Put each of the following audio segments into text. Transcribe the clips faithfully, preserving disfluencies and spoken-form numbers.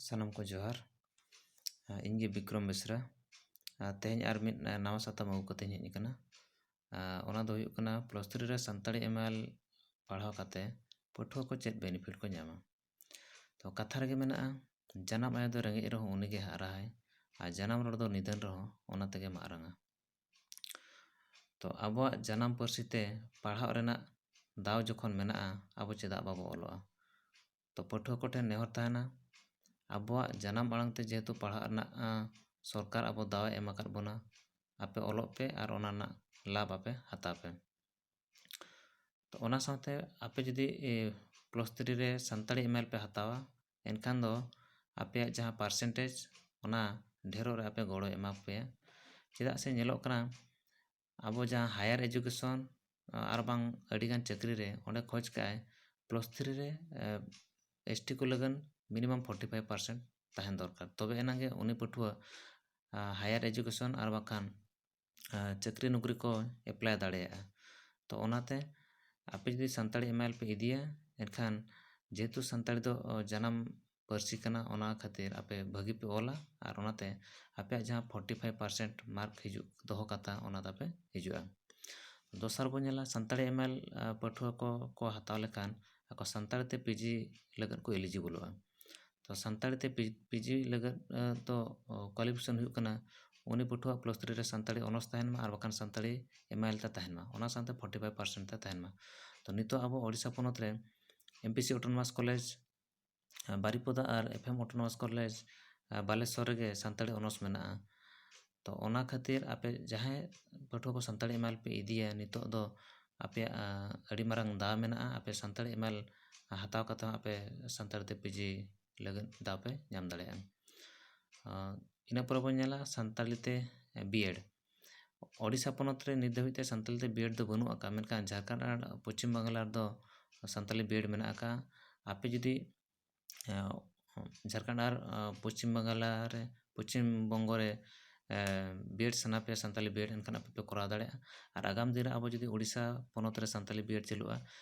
ᱥᱟᱱᱟᱢ ᱠᱚ ᱡᱚᱦᱟᱨ᱾ ᱤᱧ ᱜᱮ ᱵᱤᱠᱨᱚᱢ ᱵᱮᱥᱨᱟ᱾ ᱛᱮᱦᱮᱧ ᱟᱨ ᱢᱤᱫ ᱱᱟᱣᱟ ᱥᱟᱛᱟᱢ ᱟᱹᱜᱩ ᱠᱟᱛᱮᱧ ᱦᱮᱡ ᱟᱠᱟᱱᱟ᱾ ᱚᱱᱟ ᱫᱚ ᱦᱩᱭᱩᱜ ᱠᱟᱱᱟ, ᱯᱞᱟᱥ ᱛᱷᱨᱤ ᱨᱮ ᱥᱟᱱᱛᱟᱲᱤ ᱮᱢ ᱮ ᱮᱞ ᱯᱟᱲᱦᱟᱣ ᱠᱟᱛᱮ ᱯᱟᱹᱴᱷᱩᱣᱟᱹ ᱠᱚ ᱪᱮᱫ ᱵᱮᱱᱤᱯᱷᱤᱴ ᱠᱚ ᱧᱟᱢᱟ᱾ ᱛᱚ ᱠᱟᱛᱷᱟ ᱨᱮᱜᱮ ᱢᱮᱱᱟᱜᱼᱟ, ᱡᱟᱱᱟᱢ ᱟᱭᱳ ᱫᱚ ᱨᱮᱸᱜᱮᱡ ᱨᱮᱦᱚᱸ ᱩᱱᱤᱜᱮ ᱦᱟᱨᱟᱭ, ᱟᱨ ᱡᱟᱱᱟᱢ ᱨᱚᱲ ᱫᱚ ᱱᱤᱫᱷᱟᱹᱱ ᱨᱮᱦᱚᱸ ᱚᱱᱟ ᱛᱮᱜᱮ ᱢᱟᱨᱟᱝᱟ᱾ ᱛᱚ ᱟᱵᱚᱣᱟᱜ ᱡᱟᱱᱟᱢ ᱯᱟᱹᱨᱥᱤ ᱛᱮ ᱯᱟᱲᱦᱟᱜ ᱨᱮᱱᱟᱜ ᱫᱟᱣ ᱡᱚᱠᱷᱚᱱ ᱢᱮᱱᱟᱜᱼᱟ, ᱟᱵᱚ ᱪᱮᱫᱟᱜ ᱵᱟᱵᱚ ᱚᱞᱚᱜᱼᱟ? ᱛᱚ ᱯᱟᱹᱴᱷᱩᱣᱟᱹ ᱠᱚᱴᱷᱮᱱ ᱱᱮᱦᱚᱨ ᱛᱟᱦᱮᱱᱟ, ᱟᱵᱚᱣᱟᱜ ᱡᱟᱱᱟᱢ ᱟᱲᱟᱝ ᱛᱮ ᱡᱮᱦᱮᱛᱩ ᱯᱟᱲᱦᱟᱜ ᱨᱮᱱᱟᱜ ᱥᱚᱨᱠᱟᱨ ᱟᱵᱚ ᱫᱟᱣ ᱮ ᱮᱢ ᱟᱠᱟᱫ ᱵᱚᱱᱟ, ᱟᱯᱮ ᱚᱞᱚᱜ ᱯᱮ ᱟᱨ ᱚᱱᱟ ᱨᱮᱱᱟᱜ ᱞᱟᱵᱷ ᱟᱯᱮ ᱦᱟᱛᱟᱣ ᱯᱮ᱾ ᱛᱚ ᱚᱱᱟ ᱥᱟᱶᱛᱮ ᱟᱯᱮ ᱡᱩᱫᱤ ᱯᱞᱟᱥ ᱛᱷᱨᱤ ᱨᱮ ᱥᱟᱱᱛᱟᱲᱤ ᱮᱢ ᱮ ᱮᱞ ᱯᱮ ᱦᱟᱛᱟᱣᱟ, ᱮᱱᱠᱷᱟᱱ ᱫᱚ ᱟᱯᱮᱭᱟᱜ ᱡᱟᱦᱟᱸ ᱯᱟᱨᱥᱮᱱᱴᱮᱡᱽ, ᱚᱱᱟ ᱰᱷᱮᱨᱚᱜ ᱨᱮ ᱟᱯᱮ ᱜᱚᱲᱚᱭ ᱮᱢᱟ ᱯᱮᱭᱟ᱾ ᱪᱮᱫᱟᱜ ᱥᱮ ᱧᱮᱞᱚᱜ ᱠᱟᱱᱟ, ᱟᱵᱚ ᱡᱟᱦᱟᱸ ᱦᱟᱭᱟᱨ ᱮᱡᱩᱠᱮᱥᱚᱱ ᱟᱨ ᱵᱟᱝ ᱟᱹᱰᱤᱜᱟᱱ ᱪᱟᱹᱠᱨᱤ ᱨᱮ ᱚᱸᱰᱮ ᱠᱷᱚᱡᱽ ᱠᱟᱜᱼᱟᱭ ᱯᱞᱟᱥ ᱛᱷᱨᱤ ᱨᱮ ᱮᱥ ᱴᱤ ᱠᱚ ᱞᱟᱹᱜᱤᱫ ᱢᱤᱱᱤᱢᱟᱢ ᱯᱷᱳᱨᱴᱤ ᱯᱷᱟᱭᱤᱵᱷ ᱯᱟᱨᱥᱮᱱᱴ ᱛᱟᱦᱮᱱ ᱫᱚᱨᱠᱟᱨ, ᱛᱚᱵᱮ ᱮᱱᱟᱝ ᱜᱮ ᱩᱱᱤ ᱯᱟᱹᱴᱷᱩᱣᱟᱹ ᱦᱟᱭᱟᱨ ᱮᱡᱩᱠᱮᱥᱚᱱ ᱟᱨ ᱵᱟᱝᱠᱷᱟᱱ ᱪᱟᱹᱠᱨᱤ ᱱᱚᱠᱨᱤ ᱠᱚ ᱮᱯᱞᱟᱭ ᱫᱟᱲᱮᱭᱟᱜᱼᱟ᱾ ᱛᱚ ᱚᱱᱟᱛᱮ ᱟᱯᱮ ᱡᱩᱫᱤ ᱥᱟᱱᱛᱟᱲᱤ ᱮᱢ ᱮ ᱮᱞ ᱯᱮ ᱤᱫᱤᱭᱟ, ᱮᱱᱠᱷᱟᱱ ᱡᱮᱦᱮᱛᱩ ᱥᱟᱱᱛᱟᱲᱤ ᱫᱚ ᱡᱟᱱᱟᱢ ᱯᱟᱹᱨᱥᱤ ᱠᱟᱱᱟ, ᱚᱱᱟ ᱠᱷᱟᱹᱛᱤᱨ ᱟᱯᱮ ᱵᱷᱟᱹᱜᱤ ᱯᱮ ᱚᱞᱟ ᱟᱨ ᱚᱱᱟᱛᱮ ᱟᱯᱮᱭᱟᱜ ᱡᱟᱦᱟᱸ ᱯᱷᱳᱨᱴᱤ ᱯᱷᱟᱭᱤᱵᱷ ᱯᱟᱨᱥᱮᱱᱴ ᱢᱟᱨᱠ ᱦᱤᱡᱩᱜ ᱫᱚᱦᱚ ᱠᱟᱛᱷᱟ, ᱚᱱᱟ ᱛᱟᱯᱮ ᱦᱤᱡᱩᱜᱼᱟ᱾ ᱫᱚᱥᱟᱨ ᱵᱚᱱ ᱧᱮᱞᱟ, ᱥᱟᱱᱛᱟᱲᱤ ᱮᱢ ᱮ ᱮᱞ ᱯᱟᱹᱴᱷᱩᱣᱟᱹ ᱠᱚ ᱠᱚ ᱦᱟᱛᱟᱣ ᱞᱮᱠᱷᱟᱱ ᱟᱠᱚ ᱥᱟᱱᱛᱟᱲᱤ ᱛᱮ ᱯᱤ ᱡᱤ ᱞᱟᱹᱜᱤᱫ ᱠᱚ ᱮᱞᱤᱡᱤᱵᱚᱞᱚᱜᱼᱟ᱾ ᱛᱚ ᱥᱟᱱᱛᱟᱲᱤ ᱛᱮ ᱯᱤ ᱡᱤ ᱞᱟᱹᱜᱤᱫ ᱫᱚ ᱠᱳᱣᱟᱞᱤᱯᱷᱤᱠᱮᱥᱚᱱ ᱦᱩᱭᱩᱜ ᱠᱟᱱᱟ, ᱩᱱᱤ ᱯᱟᱹᱴᱷᱩᱣᱟᱹ ᱯᱞᱟᱥ ᱛᱷᱨᱤ ᱨᱮ ᱥᱟᱱᱛᱟᱲᱤ ᱚᱱᱟᱨᱥ ᱛᱟᱦᱮᱱ ᱢᱟ ᱟᱨ ᱵᱟᱠᱷᱟᱱ ᱥᱟᱱᱛᱟᱲᱤ ᱮᱢ ᱮ ᱮᱞ ᱛᱮ ᱛᱟᱦᱮᱱ ᱢᱟ, ᱚᱱᱟ ᱥᱟᱶᱛᱮ ᱯᱷᱳᱨᱴᱤ ᱯᱷᱟᱭᱤᱵᱷ ᱯᱟᱨᱥᱮᱱᱴ ᱛᱮ ᱛᱟᱦᱮᱱ ᱢᱟ᱾ ᱛᱚ ᱱᱤᱛᱚᱜ ᱟᱵᱚ ᱳᱰᱤᱥᱟ ᱯᱚᱱᱚᱛ ᱨᱮ M P C autonomous college ᱵᱟᱨᱤᱯᱚᱫᱟ R F M autonomous college Balasore ᱨᱮᱜᱮ ᱥᱟᱱᱛᱟᱲᱤ ᱚᱱᱟᱨᱥ ᱢᱮᱱᱟᱜᱼᱟ᱾ ᱛᱚ ᱚᱱᱟ ᱠᱷᱟᱹᱛᱤᱨ ᱟᱯᱮ ᱡᱟᱦᱟᱸᱭ ᱯᱟᱹᱴᱷᱩᱣᱟᱹ ᱠᱚ ᱥᱟᱱᱛᱟᱲᱤ ᱮᱢ ᱮ ᱮᱞ ᱯᱮ ᱤᱫᱤᱭᱟ, ᱱᱤᱛᱚᱜ ᱫᱚ ᱟᱯᱮᱭᱟᱜ ᱟᱹᱰᱤ ᱢᱟᱨᱟᱝ ᱫᱟᱣ ᱢᱮᱱᱟᱜᱼᱟ, ᱟᱯᱮ ᱥᱟᱱᱛᱟᱲᱤ ᱮᱢ ᱮ ᱮᱞ ᱦᱟᱛᱟᱣ ᱠᱟᱛᱮ ᱦᱚᱸ ᱟᱯᱮ ᱥᱟᱱᱛᱟᱲᱤ ᱛᱮ ᱯᱤ ᱡᱤ ᱞᱟᱹᱜᱤᱫ ᱫᱟᱣ ᱯᱮ ᱧᱟᱢ ᱫᱟᱲᱮᱭᱟᱜᱼᱟ᱾ ᱤᱱᱟᱹ ᱯᱚᱨᱮ ᱵᱚᱱ ᱧᱮᱞᱟ ᱥᱟᱱᱛᱟᱲᱤ ᱛᱮ ᱵᱤ ᱮᱰ᱾ ᱳᱰᱤᱥᱟ ᱯᱚᱱᱚᱛ ᱨᱮ ᱱᱤᱛ ᱫᱷᱟᱹᱵᱤᱡ ᱛᱮ ᱥᱟᱱᱛᱟᱲᱤ ᱛᱮ ᱵᱤ ᱮᱰ ᱫᱚ ᱵᱟᱹᱱᱩᱜ ᱟᱠᱟᱫᱼᱟ, ᱢᱮᱱᱠᱷᱟᱱ ᱡᱷᱟᱲᱠᱷᱚᱸᱰ ᱟᱨ ᱯᱚᱪᱷᱤᱢ ᱵᱟᱝᱞᱟ ᱨᱮᱫᱚ ᱥᱟᱱᱛᱟᱲᱤ ᱵᱤ ᱮᱰ ᱢᱮᱱᱟᱜ ᱟᱠᱟᱫᱼᱟ᱾ ᱟᱯᱮ ᱡᱩᱫᱤ ᱡᱷᱟᱲᱠᱷᱚᱸᱰ ᱟᱨ ᱯᱚᱪᱷᱤᱢ ᱵᱟᱝᱞᱟ ᱨᱮ, ᱯᱚᱪᱷᱤᱢ ᱵᱚᱝᱜᱚ ᱨᱮ ᱵᱤ ᱮᱰ ᱥᱟᱱᱟ ᱯᱮᱭᱟ, ᱥᱟᱱᱛᱟᱲᱤ ᱵᱤ ᱮᱰ, ᱮᱱᱠᱷᱟᱱ ᱟᱯᱮ ᱯᱮ ᱠᱚᱨᱟᱣ ᱫᱟᱲᱮᱭᱟᱜᱼᱟ᱾ ᱟᱨ ᱟᱜᱟᱢ ᱫᱤᱱ ᱨᱮ ᱟᱵᱚ ᱡᱩᱫᱤ ᱳᱰᱤᱥᱟ ᱯᱚᱱᱚᱛ ᱨᱮ ᱥᱟᱱᱛᱟᱲᱤ ᱵᱤ ᱮᱰ ᱪᱟᱹᱞᱩᱜᱼᱟ,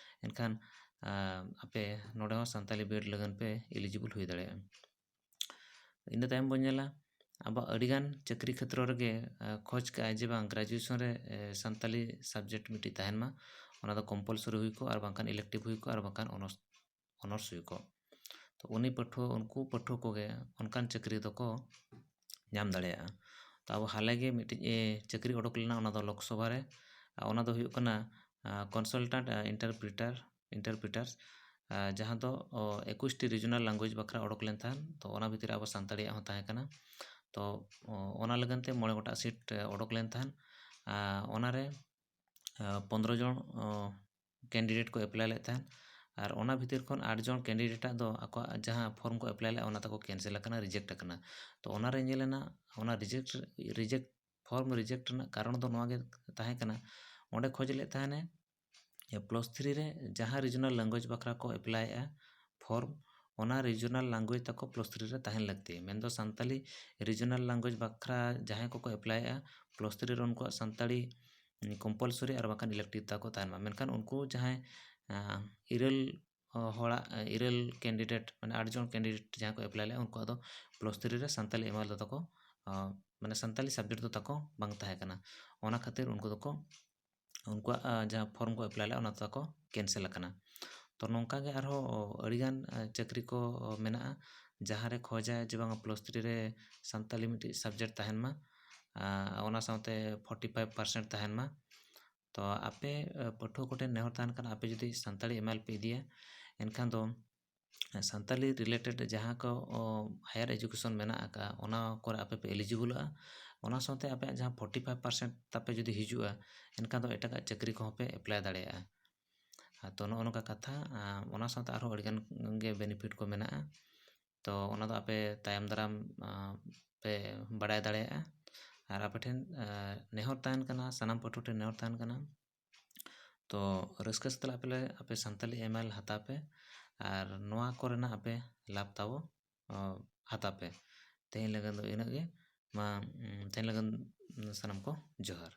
ᱮᱱᱠᱷᱟᱱ ᱟᱯᱮ ᱱᱚᱰᱮ ᱦᱚᱸ ᱥᱟᱱᱛᱟᱲᱤ ᱵᱤ ᱮᱰ ᱞᱟᱹᱜᱤᱫ ᱯᱮ ᱮᱞᱤᱡᱤᱵᱚᱞ ᱦᱩᱭ ᱫᱟᱲᱮᱭᱟᱜᱼᱟ᱾ ᱤᱱᱟᱹ ᱛᱟᱭᱚᱢ ᱵᱚᱱ ᱧᱮᱞᱟ ᱟᱵᱚᱣᱟᱜ ᱟᱹᱰᱤᱜᱟᱱ ᱪᱟᱹᱠᱨᱤ ᱠᱷᱮᱛᱨᱚ ᱨᱮᱜᱮ ᱠᱷᱚᱡᱽ ᱠᱟᱜᱼᱟᱭ ᱡᱮ ᱵᱟᱝ ᱜᱨᱮᱡᱩᱭᱮᱥᱚᱱ ᱨᱮ ᱥᱟᱱᱛᱟᱞᱤ ᱥᱟᱵᱡᱮᱠᱴ ᱢᱤᱫᱴᱤᱡ ᱛᱟᱦᱮᱱ ᱢᱟ᱾ ᱚᱱᱟ ᱫᱚ ᱠᱚᱢᱯᱟᱞᱥᱚᱨᱤ ᱦᱩᱭ ᱠᱚᱜ ᱟᱨ ᱵᱟᱝᱠᱷᱟᱱ ᱤᱞᱮᱠᱴᱤᱵᱷ ᱦᱩᱭ ᱠᱚᱜ ᱟᱨ ᱵᱟᱝᱠᱷᱟᱱ ᱚᱱᱟᱨᱥ ᱚᱱᱟᱨᱥ ᱦᱩᱭ ᱠᱚᱜ᱾ ᱛᱚ ᱩᱱᱤ ᱯᱟᱹᱴᱷᱩᱣᱟᱹ ᱩᱱᱠᱩ ᱯᱟᱹᱴᱷᱩᱣᱟᱹ ᱠᱚᱜᱮ ᱚᱱᱠᱟᱱ ᱪᱟᱹᱠᱨᱤ ᱫᱚᱠᱚ ᱧᱟᱢ ᱫᱟᱲᱮᱭᱟᱜᱼᱟ᱾ ᱛᱚ ᱟᱵᱚ ᱦᱟᱞᱮ ᱜᱮ ᱢᱤᱫᱴᱤᱡ ᱪᱟᱹᱠᱨᱤ ᱚᱰᱚᱠ ᱞᱮᱱᱟ, ᱚᱱᱟ ᱫᱚ ᱞᱳᱠᱥᱚᱵᱷᱟ ᱨᱮ᱾ ᱚᱱᱟ ᱫᱚ ᱦᱩᱭᱩᱜ ᱠᱟᱱᱟ ᱠᱚᱱᱥᱟᱞᱴᱟᱱᱴ ᱤᱱᱴᱟᱨᱯᱨᱤᱴᱟᱨ ᱤᱱᱴᱟᱨᱯᱨᱤᱴᱟᱨᱥ ᱡᱟᱦᱟᱸ ᱫᱚ ᱮᱠᱩᱥᱴᱤ ᱨᱤᱡᱚᱱᱟᱞ ᱞᱮᱝᱜᱩᱭᱮᱡᱽ ᱵᱟᱠᱷᱨᱟ ᱚᱰᱚᱠ ᱞᱮᱱ ᱛᱟᱦᱮᱸᱫ᱾ ᱛᱚ ᱚᱱᱟ ᱵᱷᱤᱛᱤᱨ ᱨᱮ ᱟᱵᱚ ᱥᱟᱱᱛᱟᱲᱤᱭᱟᱜ ᱦᱚᱸ ᱛᱟᱦᱮᱸ ᱠᱟᱱᱟ᱾ ᱛᱚ ᱚᱱᱟ ᱞᱟᱹᱜᱤᱫ ᱛᱮ ᱢᱚᱬᱮ ᱜᱚᱴᱟᱝ ᱥᱤᱴ ᱚᱰᱚᱠ ᱞᱮᱱ ᱛᱟᱦᱮᱸᱫ᱾ ᱚᱱᱟᱨᱮ ᱯᱚᱱᱫᱽᱨᱚ ᱡᱚᱱ ᱠᱮᱱᱰᱤᱰᱮᱴ ᱠᱚ ᱮᱯᱞᱟᱭ ᱞᱮᱫ ᱛᱟᱦᱮᱸᱫ᱾ ᱟᱨ ᱚᱱᱟ ᱵᱷᱤᱛᱤᱨ ᱠᱷᱚᱱ ᱟᱴ ᱡᱚᱱ ᱠᱮᱱᱰᱤᱰᱮᱴᱟᱜ ᱫᱚ ᱟᱠᱚᱣᱟᱜ ᱡᱟᱦᱟᱸ ᱯᱷᱚᱨᱢ ᱠᱚ ᱮᱯᱞᱟᱭ ᱞᱮᱫᱼᱟ, ᱚᱱᱟ ᱛᱟᱠᱚ ᱠᱮᱱᱥᱮᱞ ᱟᱠᱟᱱᱟ, ᱨᱤᱡᱮᱠᱴ ᱟᱠᱟᱱᱟ᱾ ᱛᱚ ᱚᱱᱟᱨᱮ ᱧᱮᱞ ᱮᱱᱟ, ᱚᱱᱟ ᱨᱤᱡᱮᱠᱴ ᱨᱤᱡᱮᱠᱴ ᱯᱷᱚᱨᱢ ᱨᱤᱡᱮᱠᱴ ᱨᱮᱱᱟᱜ ᱠᱟᱨᱚᱱ ᱫᱚ ᱱᱚᱣᱟ ᱜᱮ ᱛᱟᱦᱮᱸ ᱠᱟᱱᱟ, ᱚᱸᱰᱮ ᱠᱷᱚᱡᱽ ᱞᱮᱫ ᱛᱟᱦᱮᱱᱮ ᱯᱞᱟᱥ ᱛᱷᱨᱤ ᱨᱮ ᱡᱟᱦᱟᱸ ᱨᱤᱡᱚᱱᱟᱞ ᱞᱮᱝᱜᱩᱭᱮᱡᱽ ᱵᱟᱠᱷᱨᱟ ᱠᱚ ᱮᱯᱞᱟᱭᱮᱫᱼᱟ ᱯᱷᱚᱨᱢ, ᱚᱱᱟ ᱨᱤᱡᱚᱱᱟᱞ ᱞᱮᱝᱜᱩᱭᱮᱡᱽ ᱛᱟᱠᱚ ᱯᱞᱟᱥ ᱛᱷᱨᱤ ᱨᱮ ᱛᱟᱦᱮᱱ ᱞᱟᱹᱠᱛᱤ᱾ ᱢᱮᱱᱫᱚ ᱥᱟᱱᱛᱟᱞᱤ ᱨᱤᱡᱚᱱᱟᱞ ᱞᱮᱝᱜᱩᱭᱮᱡᱽ ᱵᱟᱠᱷᱨᱟ ᱡᱟᱦᱟᱸᱭ ᱠᱚᱠᱚ ᱮᱯᱞᱟᱭᱮᱫᱼᱟ ᱯᱞᱟᱥ ᱛᱷᱨᱤ ᱨᱮ, ᱩᱱᱠᱩᱣᱟᱜ ᱥᱟᱱᱛᱟᱲᱤ ᱠᱚᱢᱯᱟᱞᱥᱚᱨᱤ ᱟᱨ ᱵᱟᱝᱠᱷᱟᱱ ᱤᱞᱮᱠᱴᱤᱵᱷ ᱛᱟᱠᱚ ᱛᱟᱦᱮᱱ ᱢᱟ᱾ ᱢᱮᱱᱠᱷᱟᱱ ᱩᱱᱠᱩ ᱡᱟᱦᱟᱸᱭ ᱤᱨᱟᱹᱞ ᱦᱚᱲᱟᱜ ᱤᱨᱟᱹᱞ ᱠᱮᱱᱰᱤᱰᱮᱴ, ᱢᱟᱱᱮ ᱟᱴ ᱡᱚᱱ ᱠᱮᱱᱰᱤᱰᱮᱴ ᱡᱟᱦᱟᱸ ᱠᱚ ᱮᱯᱞᱟᱭ ᱞᱮᱫᱼᱟ, ᱩᱱᱠᱩᱣᱟᱜ ᱫᱚ ᱯᱞᱟᱥ ᱛᱷᱨᱤ ᱨᱮ ᱥᱟᱱᱛᱟᱞᱤ ᱮᱢ ᱟᱭ ᱮᱞ ᱫᱚ ᱛᱟᱠᱚ, ᱢᱟᱱᱮ ᱥᱟᱱᱛᱟᱞᱤ ᱥᱟᱵᱡᱮᱠᱴ ᱫᱚ ᱛᱟᱠᱚ ᱵᱟᱝ ᱛᱟᱦᱮᱸ ᱠᱟᱱᱟ᱾ ᱚᱱᱟ ᱠᱷᱟᱹᱛᱤᱨ ᱩᱱᱠᱩ ᱫᱚᱠᱚ, ᱩᱱᱠᱩᱣᱟᱜ ᱡᱟᱦᱟᱸ ᱯᱷᱚᱨᱢ ᱠᱚ ᱮᱯᱞᱟᱭ ᱞᱮᱫᱼᱟ, ᱚᱱᱟ ᱫᱚ ᱛᱟᱠᱚ ᱠᱮᱱᱥᱮᱞ ᱟᱠᱟᱱᱟ᱾ ᱛᱚ ᱱᱚᱝᱠᱟ ᱜᱮ ᱟᱨᱦᱚᱸ ᱟᱹᱰᱤᱜᱟᱱ ᱪᱟᱹᱠᱨᱤ ᱠᱚ ᱢᱮᱱᱟᱜᱼᱟ, ᱡᱟᱦᱟᱸ ᱨᱮ ᱠᱷᱚᱡᱟᱭ ᱡᱮ ᱵᱟᱝ ᱯᱞᱟᱥ ᱛᱷᱨᱤ ᱨᱮ ᱥᱟᱱᱛᱟᱞᱤ ᱢᱤᱫᱴᱤᱡ ᱥᱟᱵᱡᱮᱠᱴ ᱛᱟᱦᱮᱱ ᱢᱟ, ᱚᱱᱟ ᱥᱟᱶᱛᱮ ᱯᱷᱳᱨᱴᱤ ᱯᱷᱟᱭᱤᱵᱷ ᱯᱟᱨᱥᱮᱱᱴ ᱛᱟᱦᱮᱱ ᱢᱟ᱾ ᱛᱚ ᱟᱯᱮ ᱯᱟᱹᱴᱷᱩᱣᱟᱹ ᱠᱚᱴᱷᱮᱱ ᱱᱮᱦᱚᱨ ᱛᱟᱦᱮᱱ ᱠᱟᱱᱟ, ᱟᱯᱮ ᱡᱩᱫᱤ ᱥᱟᱱᱛᱟᱲᱤ ᱮᱢ ᱟᱭ ᱮᱞ ᱯᱮ ᱤᱫᱤᱭᱟ, ᱮᱱᱠᱷᱟᱱ ᱫᱚ ᱥᱟᱱᱛᱟᱞᱤ ᱨᱤᱞᱮᱴᱮᱰ ᱡᱟᱦᱟᱸ ᱠᱚ ᱦᱟᱭᱟᱨ ᱮᱡᱩᱠᱮᱥᱚᱱ ᱢᱮᱱᱟᱜ ᱟᱠᱟᱫᱼᱟ, ᱚᱱᱟ ᱠᱚᱨᱮ ᱟᱯᱮ ᱯᱮ ᱮᱞᱤᱡᱤᱵᱚᱞᱚᱜᱼᱟ᱾ ᱚᱱᱟ ᱥᱟᱶᱛᱮ ᱟᱯᱮᱭᱟᱜ ᱡᱟᱦᱟᱸ ᱯᱷᱳᱨᱴᱤ ᱯᱷᱟᱭᱤᱵᱷ ᱯᱟᱨᱥᱮᱱᱴ ᱛᱟᱯᱮ ᱡᱩᱫᱤ ᱦᱤᱡᱩᱜᱼᱟ, ᱮᱱᱠᱷᱟᱱ ᱫᱚ ᱮᱴᱟᱜᱟᱜ ᱪᱟᱹᱠᱨᱤ ᱠᱚᱦᱚᱸ ᱯᱮ ᱮᱯᱞᱟᱭ ᱫᱟᱲᱮᱭᱟᱜᱼᱟ᱾ ᱛᱚ ᱱᱚᱜᱼᱚ ᱱᱚᱝᱠᱟ ᱠᱟᱛᱷᱟ᱾ ᱚᱱᱟ ᱥᱟᱶᱛᱮ ᱟᱨᱦᱚᱸ ᱟᱹᱰᱤᱜᱟᱱ ᱜᱮ ᱵᱮᱱᱤᱯᱷᱤᱴ ᱠᱚ ᱢᱮᱱᱟᱜᱼᱟ᱾ ᱛᱚ ᱚᱱᱟ ᱫᱚ ᱟᱯᱮ ᱛᱟᱭᱚᱢ ᱫᱟᱨᱟᱢ ᱯᱮ ᱵᱟᱲᱟᱭ ᱫᱟᱲᱮᱭᱟᱜᱼᱟ᱾ ᱟᱨ ᱟᱯᱮ ᱴᱷᱮᱱ ᱱᱮᱦᱚᱨ ᱛᱟᱦᱮᱱ ᱠᱟᱱᱟ, ᱥᱟᱱᱟᱢ ᱯᱟᱹᱴᱷᱩᱣᱟᱹ ᱴᱷᱮᱱ ᱱᱮᱦᱚᱨ ᱛᱟᱦᱮᱱ ᱠᱟᱱᱟ, ᱛᱚ ᱨᱟᱹᱥᱠᱟᱹ ᱥᱟᱛᱞᱟᱜ ᱟᱯᱮ ᱞᱮ, ᱟᱯᱮ ᱥᱟᱱᱛᱟᱞᱤ ᱮᱢ ᱟᱭ ᱮᱞ ᱦᱟᱛᱟᱣ ᱯᱮ ᱟᱨ ᱱᱚᱣᱟ ᱠᱚᱨᱮᱱᱟᱜ ᱟᱯᱮ ᱞᱟᱵᱷ ᱛᱟᱵᱚ ᱦᱟᱛᱟᱣ ᱯᱮ᱾ ᱛᱮᱦᱮᱧ ᱞᱟᱹᱜᱤᱫ ᱫᱚ ᱤᱱᱟᱹᱜ ᱜᱮ᱾ ᱢᱟ ᱛᱮᱦᱮᱧ ᱞᱟᱹᱜᱤᱫ ᱥᱟᱱᱟᱢ ᱠᱚ ᱡᱚᱦᱟᱨ᱾